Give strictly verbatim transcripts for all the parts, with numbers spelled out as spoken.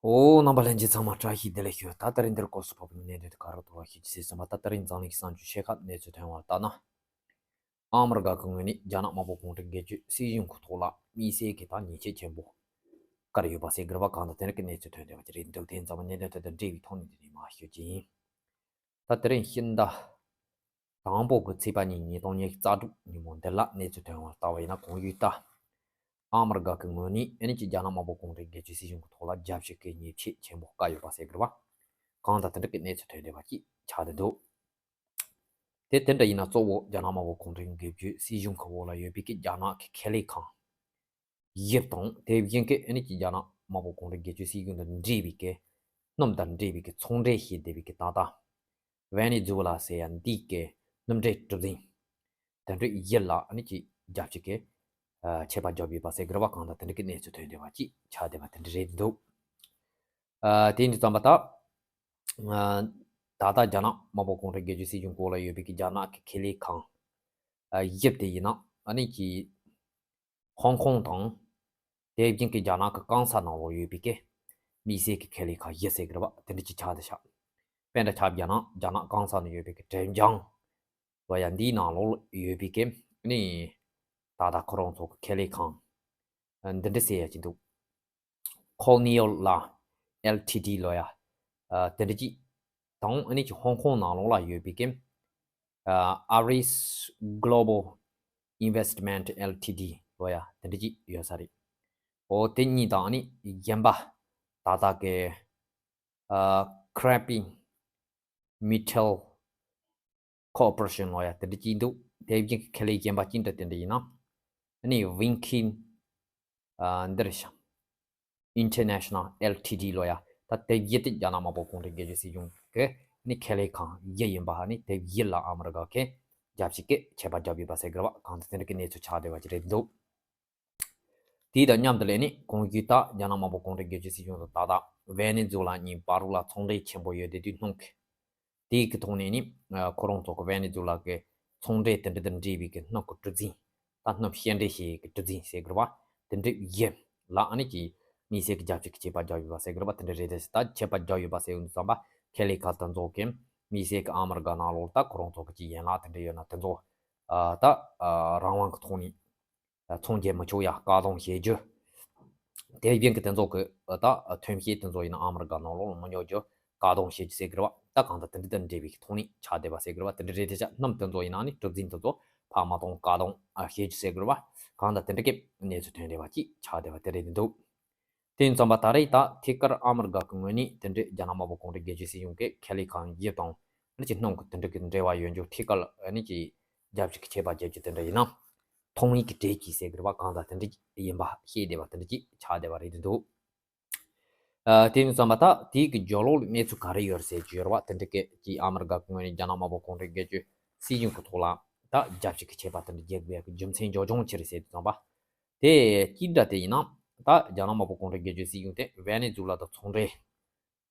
ཨོ། རྣམ་པ་ལྷན་རྒྱས་ཚང་མ་བཀྲ་ཤིས་བདེ་ལེགས་ཞུ། ད་ད་རིང་འདིར་སྐོར་སུ་ཕབ་པའི་གནད་དོན་དེ་ག་རེ་ཐོག་ལ་ཤེས་ཀྱི་ཟེར་ཙམ་པ། ད་ད་རིང་འཛམ་གླིང་གི་གསར་འགྱུར་ཆེ་ཁག་གནས་ཚུལ་ཐོན་པར་ལྟ་ན། ཨ་མི་རི་ཀ་གི་ངོས་ནས་རྒྱ་ནག་དམར་པོ་གུང་ཁྲན་སྒེར་གཅོད་སྲིད་གཞུང་གི་ཐོག་ལ་དམིགས་བསལ་གྱི་ད་ཉེས་ཆད་ཆེན་པོ་བཀལ་ཡོད་པ་ཟེར་དགོས་པ་གང་དང་དེ་འདྲ་གི་གནས་ཚུལ་ཐོན་བསྡད་པ་ཅིག་རེད་འདུག་དེ་ཡིན་ཙང་གནད་དོན་དེ་དང་འབྲེལ་བའི་ཐོག་ནས་འདི་ནས་མར་ཞུ་རྒྱུ་ཡིན། ད་དེ་རིང་ཕྱི་ཟླ་དང་པོ་གི་ཚེས་པ་གཉིས་ཉིས་སྟོང་ཉི་ཤུ་རྩ་དྲུག་ཉིན་མོ་འདི་ལ་གནས་ཚུལ་ཐོན་པར་ལྟ་བ་ཡིན་ན། གོང་ཞུས་ལྟར་ཨ་མི་རི་ཀ་གི་ངོས་ནས་ཨ་ནི་ཅིག་རྒྱ་ནག་དམར་པོ་གུང་ཁྲན་སྒེར་གཅོད་སྲིད་གཞུང་གི་ཐོག་ལ་རྒྱལ་སྤྱི་གི་ཉེས་ཆད་ཆེན་པོ་བཀལ་ཡོད་པ་ཟེར་དགོས་པ་གང་དང་དེ་འདྲ་གི་གནས་ཚུལ་ཐོན་བསྡད་པ་ཅིག་ཆགས་བསྡད་འདུག་དེ་དེ་འདྲ་ཡིན་ན་གཙོ་བོ་རྒྱ་ནག་དམར་པོ་གུང་ཁྲན་སྒེར་གཅོད་སྲིད་གཞུང་གི་འོག་ལ་ཡོད་པའི་གི་རྒྱ་ནག་གི་ཁེ་ལས་ཁང་བཞི་དང་། དེ་བཞིན་གྱི་ཨ་ནི་ཅིག་རྒྱ་ནག་དམར་པོ་གུང་ཁྲན་སྒེར་གཅོད་སྲིད་གཞུང་དང་འབྲེལ་བའི་གི་སྣུམ་དང་འབྲེལ་བའི་གི་ཚོང་འབྲེལ་བྱེད་བསྡད་པའི་གི་ད་ལྟ་ཝེ་ནེ་ཛུ་ལ་ཟེར་ཡ་འདི་གི་སྣུམ་འབྲེལ་གྲུ་གཟིངས་དེ་འདྲ་བཞི་ལ་ཨ་ནི་ཅིག་རྒྱལ་སྤྱི་གི་ཆད་པ་བརྒྱབ་ཡོད་པ་ཟེར་དགོས་པ་གང་དང་དེ་འདྲ་གི་གནས་ཚུལ་ཐོན་བསྡད་པ་ཅིག་ཆགས་བསྡད་པ་དེ་འདྲ་རེད་འདུག་ཨ། དེ་ཡིན་དུས་ཙམ་པ་ད། ཨ། ད་ལྟ་རྒྱ་ནག་དམར་པོ་གུང་ཁྲན་སྒེར་གཅོད་སྲིད་གཞུང་སྐོར་ལ་ཡོད་པའི་གི་རྒྱ་ནག་གི་ཁེ་ལས་ཁང་། ཨ། བཞི་དེ་ཡིན་ན་ཨ་ནི་ཅིག་ཧོང་ཀོང་དང་། དེ་བཞིན་གྱི་རྒྱ་ནག་གི་གང་ས་ནང་ལོགས་ཡོད་པའི་གི་དམིགས་བསལ་གྱི་ཁེ་ལས་ཁང་བཞི་ཟེར་གི་རེད་པ། དེ་འདྲ་ཅིག་ཆགས་བསྡད་ཤག་དཔེར་ན་ཆ་བཞག་ན་རྒྱ་ནག་རྒྱ་ནག་གང་ས་ནང་ཡོད་པའི་གི་ཀྲེན་ཅང་ལོ་ཡ་འདིའི་ནང་ལོགས་ཡོད་པའི་གི་ནི་ད་ལྟ་ཁོ་རང་ཚོ་གི་ཁེ་ལས་ཁང་འདི་འདྲ་ཟེར་ཡ་ཅིག་འདུག་ཁོ་ནི་ཡོ་ལ་ཨེལ་ཐི་ཌི་ལོ་ཡ། ཨ། དེ་འདྲ་ཅིག་དང་ཨ་ནི་ཅིག་ཧོང་ཀོང་ནང་ལོགས་ལ་ཡོད་པའི་གི་ཨ། Aris Global Investment Limited ལོ་ཡ་དེ་འདྲ་ཅིག་ཡོད་ས་རེད། འོ། དེ་གཉིས་དང་ཨ་ནི་གཞན་པ་ད་ལྟ་གི་ཨ། Crabtree Mittal Corporation ལོ་ཡ་དེ་འདྲ་ཅིག་འདུག་དེ་བཞིན་གྱི་ཁེ་ལས་གཞན་པ་ཅི་འདྲ་དེ་འདྲ་ཡིན་ན། ཨ་ནི་Winkin ཨ། འདིར་ཤ། International ཨེལ་ཐི་ཌི་ལོ་ཡ། ད་དེ་བཞི་དེ་རྒྱ་ནག་དམར་པོ་གུང་ཁྲན་སྒེར་གཅོད་སྲིད་གཞུང་གི་ནི་ཁེ་ལས་ཁང་བཞི་ཡིན་པ། ཨ་ནི་དེ་བཞི་ལ་ཨ་མི་རི་ཀ་གི་རྒྱལ་སྤྱི་གི་ཆད་པ་བརྒྱབ་ཡོད་པ་ཟེར་དགོས་པ་གང་དང་དེ་འདྲ་གི་གནས་ཚུལ་ཆགས་བསྡད་པ་ཅིག་རེད་འདུག་དེ་དང་མཉམ་དུ་ལས་ནི་གོང་ཞུས་ལྟར་རྒྱ་ནག་དམར་པོ་གུང་ཁྲན་སྒེར་གཅོད་སྲིད་གཞུང་དང་ད་ལྟ་ཝེ་ནེ་ཛུ་ལ་གཉིས་བར་ལ་ཚོང་འབྲེལ་ཆེན་པོ་ཡོད་བསྡད་དུས་སྣུམ་གི། དེའི་གི་ཐོག་ནས་ནི་ཁོ་རང་ཚོ་གི་ཝེ་ནེ་ཛུ་ལ་གི་ཚོང་འབྲེལ་དེ་འདྲ་དང་འབྲེལ་བའི་གི་སྣུམ་གི་གྲུ་གཟིངས། ད་སྣུམ་སྐྱེལ་འདྲེན་བྱེད་ཀྱི་གྲུ་གཟིངས་ཟེར་དགོས་པ། དེ་འདྲ་བཞི་ལ་ཨ་ནི་ཅིག་དམིགས་བསལ་གྱི་རྒྱལ་སྤྱི་གི་ཆད་པ་བརྒྱབ་ཡོད་པ་ཟེར་དགོས་པ་དེ་འདྲ་རེད་དེ། ད་ཆད་པ་བརྒྱབ་ཡོད་པ་ཟེར་ཡོང་དུས་ཙམ་པ་ཁེ་ལས་ཁང་དེ་ཚོ་གི་དམིགས་བསལ་གྱི་ཨ་མི་རི་ཀ་ནང་ལོགས་ད་ཁོ་རང་ཚོ་གི་ཅིག་ཡན་ལག་དེ་འདྲ་ཡོད་ན་དེ་ཚོ་ད་རང་དབང་གི་ཐོག་ནས། ཚོང་བྱེད་མི་ཆོག་ཡ་བཀག་སྡོམ་བྱེད་རྒྱུ། དེ་བཞིན་གྱི་དེ་ཚོ་གི་ད་ཐོན་སྐྱེད་དེ་ཚོ་ཡིན་ན་ཨ་མི་རི་ཀ་ནང་ལོགས་ལ་མི་ཉོ་རྒྱུ་བཀག་སྡོམ་བྱེད་རྒྱུ་ཟེར་གི་རེད་བ། ད་གང་ལྟར་དེ་འདྲ་དང་འབྲེལ་བའི་ཐོག་ནས་ཆགས་བསྡད་པ་ཟེར་གི་རེད་བ། དེ་འདྲ་རེད་དེ། ཆ་སྣུམ་དེ་ཚོ་ཡིན་ན་ནི་གྲུ་གཟིངས་དེ་ཚོ་ཕར་མ་གཏོང་བཀག་སྡོམ་བྱེད་རྒྱུ་ཟེར་གི་རེད་བ། གང་ལྟར་དེ་འདྲ་གི་གནས་ཚུལ་ཐོན་བསྡད་པ་ཅིག་ཆགས་བསྡད་པ་དེ་རེད་འདུག་དེ་ཡིན་ཙམ་པ་ད་རེས་ད་ཐད་ཀར་ཨ་མི་རི་ཀ་གི་ངོས་ནས་དེ་འདྲའི་རྒྱ་ནག་དམར་པོ་གུང་ཁྲན་སྒེར་གཅོད་སྲིད་གཞུང་གི་ཁེ་ལས་ཁང་བཞི་དང་ཨ་ནི་ཅིག་སྣུམ་གྱི་དེ་འདྲ་གི་འབྲེལ་བ་ཡོད་རྒྱུ་ཐད་ཀར་ཨ་ནི་ཅིག་རྒྱལ་སྤྱི་གི་ཆད་པ་བརྒྱབ་རྒྱུ་དེ་འདྲ་ཡིན་ན། ཐོང་ཡིག་གི་གྲས་ཀྱིས་ཟེར་གི་རེད་བ། གང་ལྟར་དེ་འདྲ་ཡིན་པ་ཤེས་བསྡད་པ་དེ་འདྲ་ཅིག་ཆགས་བསྡད་པ་རེད་འདུག་ཨ། དེ་ཡིན་ཙམ་པ་ད་དེའི་གི་རྒྱབ་ལོགས་ལ་གནས་ཚུལ་ག་རེ་ཡོད་རེད་ཟེར་གྱི་ཡོད་རེད་བ། དེ་འདྲ་གི་ཅིག་ཨ་མི་རི་ཀ་གི་ངོས་ནས་རྒྱ་ནག་དམར་པོ་གུང་ཁྲན་སྒེར་གཅོད་སྲིད་གཞུང་གི་ཐོག་ལ་ད་རྒྱལ་སྤྱི་གི་ཆད་པ་དེ་འདྲ་བརྒྱབ་དགོས་ཡ་གི་རྒྱུ་མཚན་རྒྱབ་ལྗོངས་ཅི་རེད་ཟེར་དུས་ཙམ་པ། དེ་གཅིག་འདྲ་དེ་ཡིན་ན། ད་རྒྱ་ནག་དམར་པོ་གུང་ཁྲན་སྒེར་གཅོད་སྲིད་གཞུང་དེ་ཝེ་ནེ་ཛུ་ལ་དང་ཚོང་འབྲེལ་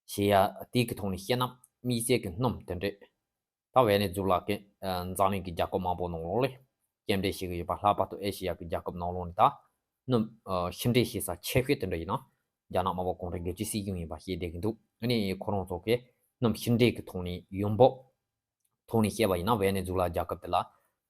བྱེད་ཡ་དེ་གི་ཐོག་ནས་བཤད་ན། དམིགས་བསལ་གྱི་སྣུམ་དེ་འདྲས་ད་ཝེ་ནེ་ཛུ་ལ་གི་འཛམ་གླིང་གི་རྒྱལ་ཁབ་མང་པོ་ནང་ལོགས་ལ་སྐྱེལ་འདྲེན་བྱེད་ཀྱི་ཡོད་པ། ལྷག་པར་དུ་ཨེ་ཤེ་ཡ་གི་རྒྱལ་ཁབ་ནང་ལོགས་ནས་ད་སྣུམ་ཕྱིར་འདྲེན་བྱེད་ས་ཆེ་ཤོས་དེ་འདྲ་ཡིན་ན་རྒྱ་ནག་དམར་པོ་གུང་ཁྲན་སྒེར་གཅོད་སྲིད་གཞུང་ཡིན་པ་ཤེས་བསྡད་ཀྱི་འདུག་ཨ་ནི་ཁོ་རང་ཚོ་གི་སྣུམ་ཕྱིར་འདྲེན་གྱི་ཐོག་ནས་ཡོང་འབབ། ཐོག་ནས་བཤད་པ་ཡིན་ན། ཝེ་ནེ་ཛུ་ལ་རྒྱལ་ཁབ་དེ་ལ་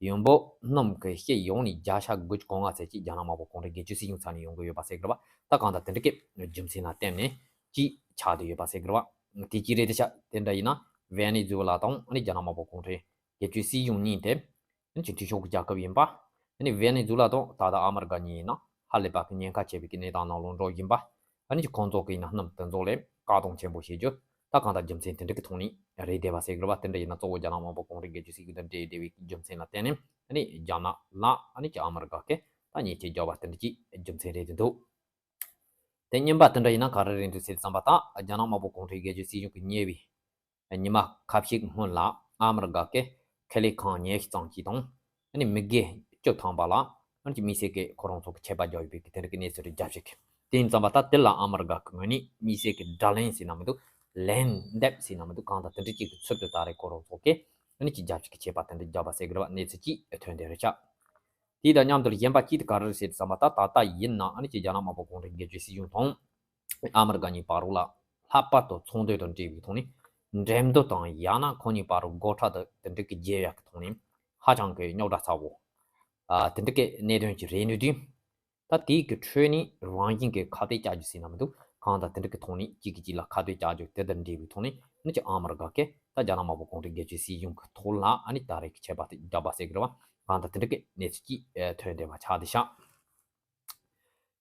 ཡོང་འབབ་སྣུམ་གྱི་སྤྱི་ཡོངས་ནས་བརྒྱ་ཆ་དགུ་བཅུ་གོ་ལྔ་ཙམ་ཅིག་རྒྱ་ནག་དམར་པོ་གུང་ཁྲན་སྒེར་གཅོད་སྲིད་གཞུང་ཚབ་ནས་ཡོང་གི་ཡོད་པ་ཟེར་གི་རེད་བ། ད་གང་ལྟར་དེ་འདྲ་གི་རྒྱུ་མཚན་ལ་བརྟེན་ནས་ཅིག་ཆགས་བསྡད་ཡོད་པ་ཟེར་གི་རེད་བ། དེ་ཅི་རེད་དེ་ཆ་དེ་འདྲ་ཡིན་ན། ཝེ་ནེ་ཛུ་ལ་དང་ཨ་ནི་རྒྱ་ནག་དམར་པོ་གུང་ཁྲན་སྒེར་གཅོད་སྲིད་གཞུང་གཉིས་དེ་ཨ་ནི་ཅིག་འཐུས་ཤོར་གྱི་རྒྱལ་ཁབ་ཡིན་པ། ཨ་ནི་ཝེ་ནེ་ཛུ་ལ་དང་ད་ལྟ་ཨ་མི་རི་ཀ་གཉིས་ཡིན་ན་ཧ་ལས་པ་གི་ཉེན་ཁ་ཆེ་བའི་གི་གནས་སྟངས་ནང་ལོགས་འགྲོ་བཞིན་པ། ཨ་ནི་ཁོང་ཚོ་གི་ཡིན་ན་སྣུམ་དེ་ཚོ་ལ་བཀག་སྡོམ་ཆེན་པོ་བྱེད་རྒྱུ། ད་གང་ལྟར་རྒྱུ་མཚན་དེ་འདྲ་གི་ཐོག་ནས་རེད་བསྡད་པ་ཟེར་གི་རེད་བ། དེ་འདྲ་ཡིན་ན་གཙོ་བོ་རྒྱ་ནག་དམར་པོ་གུང་ཁྲན་སྒེར་གཅོད་སྲིད་གཞུང་དང་འབྲེལ་བསྡད་པའི་རྒྱུ་མཚན་ལ་བརྟེན་ནས། ཨ་ནི་རྒྱ་ནག་ལ་ཨ་ནི་ཅིག་ཨ་མི་རི་ཀ་གིས་ད་ཉེས་ཆད་བརྒྱབ་པ་དེ་འདྲ་ཅིག་རྒྱུ་མཚན་རེད་བསྡད་འདུག་དེ་གཉིས་པ་དེ་འདྲ་ཡིན་ན་ག་རེ་རེད་འདུག་ཟེར་དུས་ཙམ་པ། ད་རྒྱ་ནག་དམར་པོ་གུང་ཁྲན་སྒེར་གཅོད་སྲིད་གཞུང་གི་ཉེ་བའི་ཉི་མ་ཁ་ཤས་སྔོན་ལ་ཨ་མི་རི་ཀ་གི་ཁེ་ལས་ཁང་ཉེར་གཅིག་ཙམ་ཅིག་དང་། ཨ་ནི་མི་སྒེར་བཅུ་ཐམ་པ་ལ་ཨ་ནི་དམིགས་བསལ་གྱི་ཁོ་རང་ཚོ་གི་ཆད་པ་བརྒྱབ་ཡོད་པའི་གི་དེ་འདྲ་གི་གནས་ཚུལ་རེ་རྒྱབ་ཞིག་དེ་ཡིན་ཙམ་པ་ད་དེ་ལ་ཨ་མི་རི་ཀ་གི་ངོས་ནས་དམིགས་བསལ་གྱི་དགྲ་ལན་ཟེར་ན་མི་འདུག་ལན་འདེབས་ཟེར་ན་མི་འདུག་གང་ལྟར་དེ་འདྲ་ཅིག་གི་ཚུལ་དུ་ད་རེས་ཁོ་རང་ཚོ་གིས་ཨ་ནི་ཅིག་རྒྱབ་ཞིག་གི་ཆད་པ་དེ་འདྲ་བརྒྱབ་པ་ཟེར་གི་རེད་བ། གནས་ཚུལ་ཅིག་ཐོན་བསྡད་རེད་ཤག་དེ་དང་མཉམ་དུ་གཞན་པ་གཅིག་དེ་ག་རེ་རེད་ཟེར་དུས་ཙམ་པ། ད་ད་ལྟ་ཡིན་ན་ཨ་ནི་ཅིག་རྒྱ་ནག་དམར་པོ་གུང་ཁྲན་སྒེར་གཅོད་སྲིད་གཞུང་དང་ ཨ་མི་རི་ཀ་གཉིས་བར་ལ་ལྷག་པར་དུ་ཚོང་དོན་དང་འབྲེལ་བའི་ཐོག་ནས་འགྲན་བསྡུར་དང་ཡང་ན་ཁོ་གཉིས་བར་སྒོ་ཁྲལ་དང་དེ་འདྲ་གི་བརྗེ་ཡག་གི་ཐོག་ནས་ཧ་ཅང་གི་རྙོག་དྲ་ཚ་བོ་དེ་འདྲ་གི་གནད་དོན་ཅིག་རེད་འདུག་དུས། ད་དེའི་གི་ཁྲོད་ནས་རང་བཞིན་གྱི་ཁ་གཏད་བཅག་རྒྱུ་ཟེར་ན་མི་འདུག་གང་ལྟར་དེ་འདྲ་གི་ཐོག་ནས་གཅིག་གིས་གཅིག་ལ་ཁ་གཏད་བཅག་རྒྱུ་དེ་དང་འབྲེལ་བའི་ཐོག་ནས་ནི་ཅི་ཨ་མི་རི་ཀ་གིས་ད་རྒྱ་ནག་དམར་པོ་གུང་ཁྲན་སྒེར་གཅོད་སྲིད་གཞུང་གི་ཐོག་ལ་ཨ་ནི་ད་རེས་ཀྱི་ཆད་པ་དེ་བརྒྱབ་པ་ཟེར་གི་རེད་བ། གང་ལྟར་དེ་འདྲ་གི་གནས་ཚུལ་གཅིག་ཐོན་བསྡད་པ་ཆགས་བསྡད་ཤག་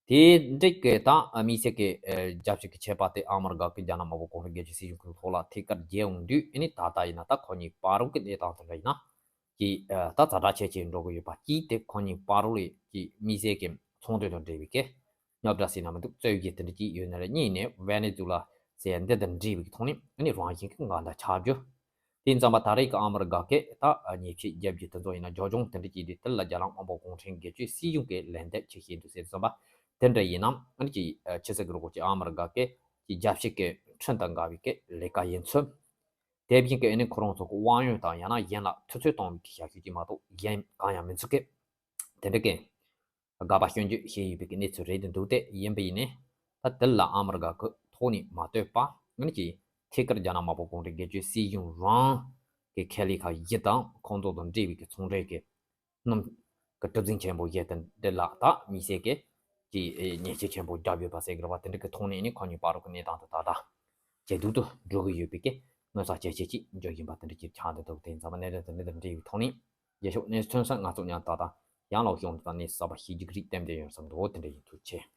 དེ་འདྲ་གི་ད་དམིགས་བསལ་གྱི་རྒྱབ་སྐྱོར་གྱི་ཆད་པ་དེ་ཨ་མི་རི་ཀ་གིས་རྒྱ་ནག་དམར་པོ་གུང་ཁྲན་སྒེར་གཅོད་སྲིད་གཞུང་གི་ཐོག་ལ་ཐད་ཀར་འཇལ་འོང་དུས་ཨ་ནི་ད་ལྟ་ཡིན་ན་ད་ཁོ་གཉིས་བར་གྱི་གནས་སྟངས་དེ་འདྲ་ཡིན་ན། གྱིས་ད་ཛ་དྲག་ཆེ་ཆེ་འགྲོ་གི་ཡོད་པ་གཅིག་དེ་ཁོ་གཉིས་བར་ལ་གྱི་དམིགས་བསལ་གྱི་ཚོང་དོན་དང་འབྲེལ་བའི་གི་རྙོག་དྲ་ཟེར་ན་མི་འདུག་རྩོད་གཞི་དེ་འདྲ་གཅིག་ཡོད་ན་རེད། གཉིས་ནས་ཝེ་ནེ་ཛུ་ལ་ཟེར་འདི་དང་འབྲེལ་བའི་གི་ཐོག་ནས་ཨ་ནི་རང་བཞིན་གྱི་འགལ་ཟླ་ཆགས་རྒྱུ། དེ་ཙམ་པ་ད་རེས་ཀྱི་ཨ་མི་རི་ཀ་གི་ད་ཉེས་ཆད་བརྒྱབ་རྒྱུ་དེ་ཚོ་ཡིན་ན་རྒྱབ་ལྗོངས་དེ་འདྲ་གཅིག་རེད། དེ་ལ་རྒྱ་ནག་དམར་པོ་གུང་ཁྲན་སྒེར་གཅོད་སྲིད་གཞུང་གི་ལན་འདེབས་ཅིག་བྱེད་འདུག་ཟེར་ཙམ་པ་དེ་འདྲ་ཡིན་ན་ཨ་ནི་ཅི་ཕྱི་ཚེས་ཀྱི་རུ་སྐོར་གྱི་ཨ་མི་རི་ཀ་གི་གི་རྒྱབ་སྐྱོར་གྱི་ཁྲིམས་དང་འགལ་བའི་གི་ལས་ཀ་ཡིན་ཚུལ། དེ་བཞིན་གྱི་ཨ་ནི་ཁོ་རང་ཚོ་གི་དབང་ཡོད་དང་ཡང་ན་གཞན་ལ་ཐུབ་ཚོད་གཏོང་བའི་གི་བྱ་སྤྱོད་ཅིག་མ་གཏོགས་གཞན་གང་ཡང་མི་འཛུགས་གི་དེ་འདྲ་གི་དགག་པ་སྐྱོན་བརྗོད་བྱས་ཡོད་པའི་གི་གནས་ཚུལ་རེད་འདུག་སྟེ། ཡིན་པ་ཡིན་ནའི་ད་དེ་ལ་ཨ་མི་རི་ཀ་གི་ཐོག་ནས་མ་ལྟོས་པ་ཨ་ནི་ཅི་ཐད་ཀར་རྒྱ་ནག་དམར་པོ་གུང་ཁྲན་སྒེར་གཅོད་སྲིད་གཞུང་རང་གི་ཁེ་ལས་ཁག་བཞི་དང་ཁོང་ཚོ་དང་འབྲེལ་བའི་གི་ཚོང་འབྲེལ་གི་སྣུམ་གི་གྲུ་གཟིངས་ཆེན་པོ་བཞི་དེ་འདི་ལ་ད་དམིགས་བསལ་གྱི་ཀྱི་ཉེས་ཆད་ཆེན་པོ་བརྒྱབ་ཡོད་པ་ཟེར་གི་རེད་བ། དེ་འདྲ་གི་ཐོག་ནས་ནི་ཁོ་གཉིས་བར་གྱི་གནས་སྟངས་དེ་ད་ལྟ་ཇེ་སྡུག་ཏུ་འགྲོ་གི་ཡོད་པའི་གི་མངོན་གསལ་ཇེ་ཆེ་ཅིག་འགྱུར་བཞིན་པ་དེ་འདྲ་ཅིག་ཆགས་བསྡད་འདུག་དེ་ཙམ་པ་གནད་དོན་དེ་འདྲ་དང་འབྲེལ་བའི་ཐོག་ནས་རྒྱལ་ཤོག་གནས་ཚུལ་སོགས་ང་ཚོ་ཉམས་ཏག་ཏག་ཡང་ལོག་ཤོག་འདི་དང་གནས་གསར་པ་ཤེས་རྒྱུ་རིགས་གཏན་འདེབས་ཡོང་བསམ་འདུག་དེ་འདྲ་ཡིན། ཐུགས་རྗེ་ཆེ།